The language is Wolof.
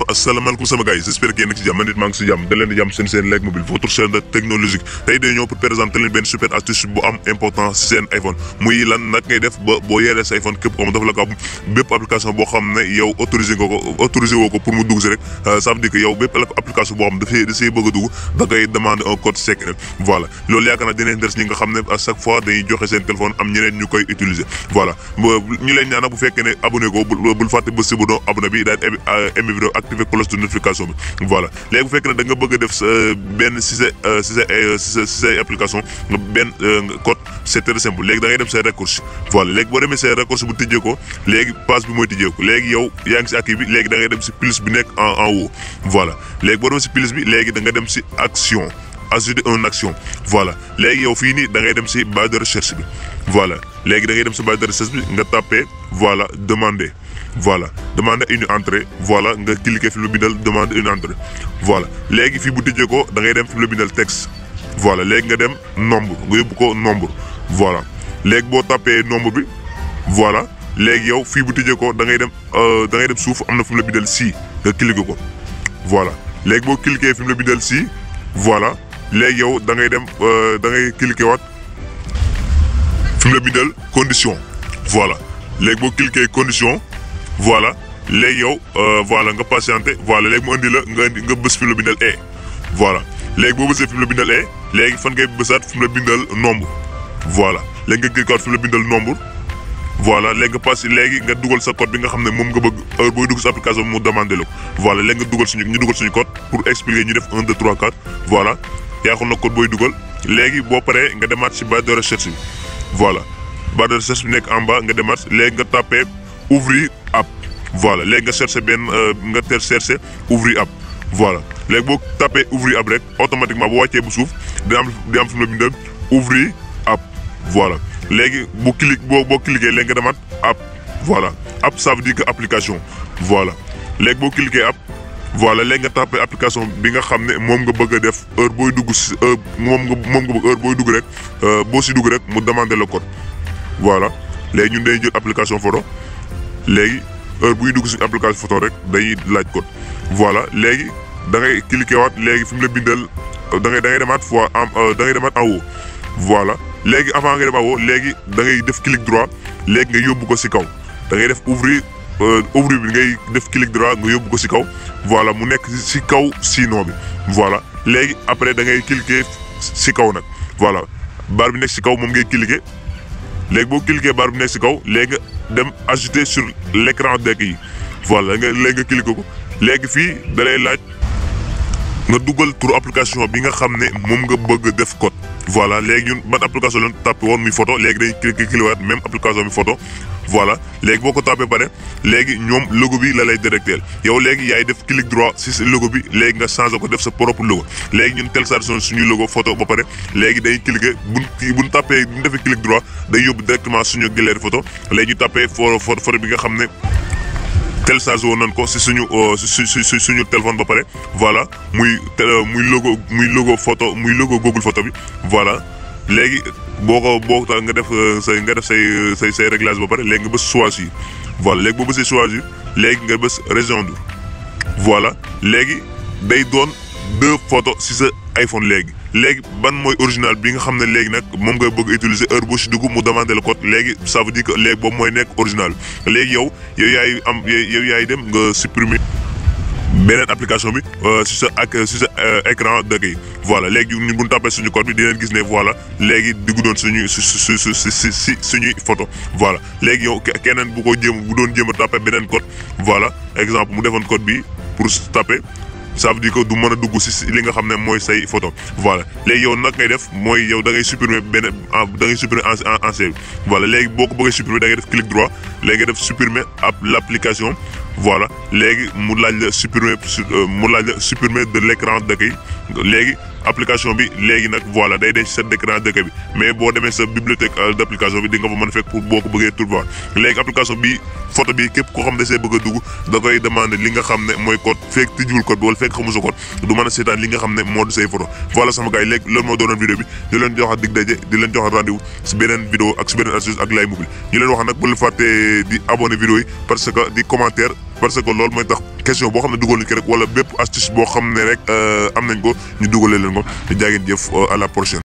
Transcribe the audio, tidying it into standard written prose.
asalaamaaleykum sama gars yi j'espère que yéen a ngi ci jàmm man it maa ngi si jàmm da leen di jàmm seen Like Mobile votre chaîne de technologique tey dañoo ñëw pour présenter leen benn super astuce bu am importance si seen iPhone muy lan nag ngay def ba boo yoree sa iPhone képp comme dafa la ko am bépp application boo xam ne yow autorisé woo ko pour mu dugg si rek ça veut dire que yow bépp application boo xam da siy bëgg a dugg da ngay demander un code secret voilà loolu yaakaar naa dina intéresse ñi nga xam ne à chaque fois dañuy joxe seen téléphone am ñeneen ñu koy utiliser voilà ñu leen ñaan bu fekkee ne abonné ko bul fàtte ba si bouton abonné bi daal aimé vidéo activer cloche de notification bi voilà léegi bu fekkee ne da nga bëgg a def benn si say application benn code c'est très simple léegi da ngay dem say raccourci voilà léegi boo demee say raccourci bu tijjee ko léegi page bi mooy tijjee ko léegi yow yaa ngi si acquis bi léegi da ngay dem si plus bi nekk en haut voilà léegi boo demee si plus bi léegi da nga dem si action ajouter une action voilà léegi yow fii nii da ngay dem si barre de recherche bi voilà léegi da ngay dem si barre de recherche bi nga tapé voilà demander une entrée voilà nga cliquer fi lu bindal demander une entrée voilà léegi fii bu tijjee ko da ngay dem fi lu bindal texte voilà léegi nga dem nombre nga yóbbu ko nombre voilà léegi boo tapé nombre bi voilà léegi yow fii bu tijjee ko da ngay dem suuf am na fi mu la bindal si nga cliquer ko voilà léegi boo cliquer fi mu la bindal si voilà léegi yow da ngay dem da ngay cliquer waat fi mu la bindal condition voilà léegi boo cliquer condition voilà léegi yow voilà nga patienté voilà léegi mu indi la nga bës fi mu la bindal voilà léegi boo bësee fi mu la bindal léegi fan ngay bësaat fi mu la bindal nombre voilà léegi nga cliquer waat fi mu la bindal nombre voilà léegi nga passé léegi nga dugal sa code bi nga xam ne moom nga bëgg heure booy dugg sa application bi mu demandé la ko voilà léegi nga dugal suñu code pour expliquer ñu def 1 2 3 4 voilà yaa xam na code booy dugal léegi boo paree nga demaat si barre de recherche bi voilà barre de recherche bi nekk en bas nga demaat léegi nga tapé ouvrir app voilà léegi nga cherché nga cherché ouvrir app voilà léegi boo tapé ouvrir app rek automatiquement boo wàccee bu suuf di am fi mu la bindal ouvrir app voilà léegi boo cliquer léegi nga demaat app voilà app ça veut dire que application voilà léegi boo cliquer app voilà léegi nga tapé application bi nga xam ne moom nga bëgg a def heure booy dugg si moom nga bëgg heure booy dugg rek boo si dugg rek mu demandé le code voilà léegi ñun dañuy jël application photo léegi heure buy dugg si application photo rek dañuy laaj code voilà léegi da ngay cliquer waat léegi fi mu la bindal da ngay demaat da ngay demaat en haut voilà léegi avant nga dem en haut léegi da ngay def clic droit léegi nga yóbbu ko si kaw da ngay def ouvrir bi ngay def clic droit nga yóbbu ko si kaw voilà mu nekk si kaw sinon bi voilà léegi après da ngay cliquer si kaw nag voilà barre bi nekk si kaw moom ngay cliquer léegi boo cliquer barre bi nekk si kaw léegi nga dem ajouter sur l'écran d'accueil voilà léegi nga cliquer ko léegi fii da lay laaj nga dugal tur application bi nga xam ne moom nga bëgg def code voilà léegi ñun ban application lañ tapé woon muy photo léegi dañuy cliquer waat même application bi photo voilà léegi boo ko tapé pare léegi ñoom logo bi la lay directeel yow léegi yaay def clic droit si logo bi léegi nga changé ko def sa propre logo léegi ñun téléchargé suñu logo photo ba pare léegi day cliquer buñ tapé buñ defee clic droit day yóbbu directement suñu galerie photo léegi ñu tapé photo bi nga xam ne téléchargé woon nañ ko si suñu téléphone ba pare voilà muy logo photo muy logo Google photo bi voilà léegi boo tax nga def say réglage ba pare léegi nga bës choisir voilà léegi boo bësee choisir léegi nga bës rejoindre voilà léegi day doon 2 photos si sa iPhone léegi ban mooy original bi nga xam ne léegi nag moom nga bëgg utiliser heure boo si dugg mu demander le code léegi ça veut dire que léegi boobu mooy nekk original léegi yow yaay dem nga supprimer beneen application bi si sa écran d'accueil voilà léegi ñun bu ñu tapé suñu code bi dinañ gis ne voilà léegi diggu doon suñuy photo voilà léegi yow keneen bu doon jéem a tapé beneen code voilà exemple mu defoon code bi pour tapé ça veut dire que du mën a dugg si li nga xam ne mooy say photo voilà léegi yow nag ngay def mooy yow da ngay supprimer ancien voilà léegi boo ko bëggee supprimer da ngay def clic droit léegi nga def supprimer l'application voilà léegi mu laaj la supprimer de l'écran d'accueil léegi application bi léegi nag voilà day ci sa écran d'accueil bi mais boo demee sa bibliothèque d'application bi di nga fa mën a fekk pour boo ko bëggee trouver léegi application bi photo bi képp koo xam ne see bëgg a dugg da koy demander li nga xam ne mooy code fekk tijjiwul code bi wala fekk xamu sa code du mën a seetaan li nga xam ne moo di say photo voilà sama gars yi léegi loolu moo doonoon vidéo bi di leen joxaat dig daje di leen joxaat rendez-vous si beneen vidéo ak si beneen astuce ak Like Mobile ñu leen wax nag bu leen fàtte di abonné vidéo yi parce que di commentaire parce que loolu mooy tax question boo xam ne dugal nañ ko rek wala bépp astuce boo xam ne rek am nañ ko ñu dugalee leen ko te jaa ngeen jëf à la prochaine.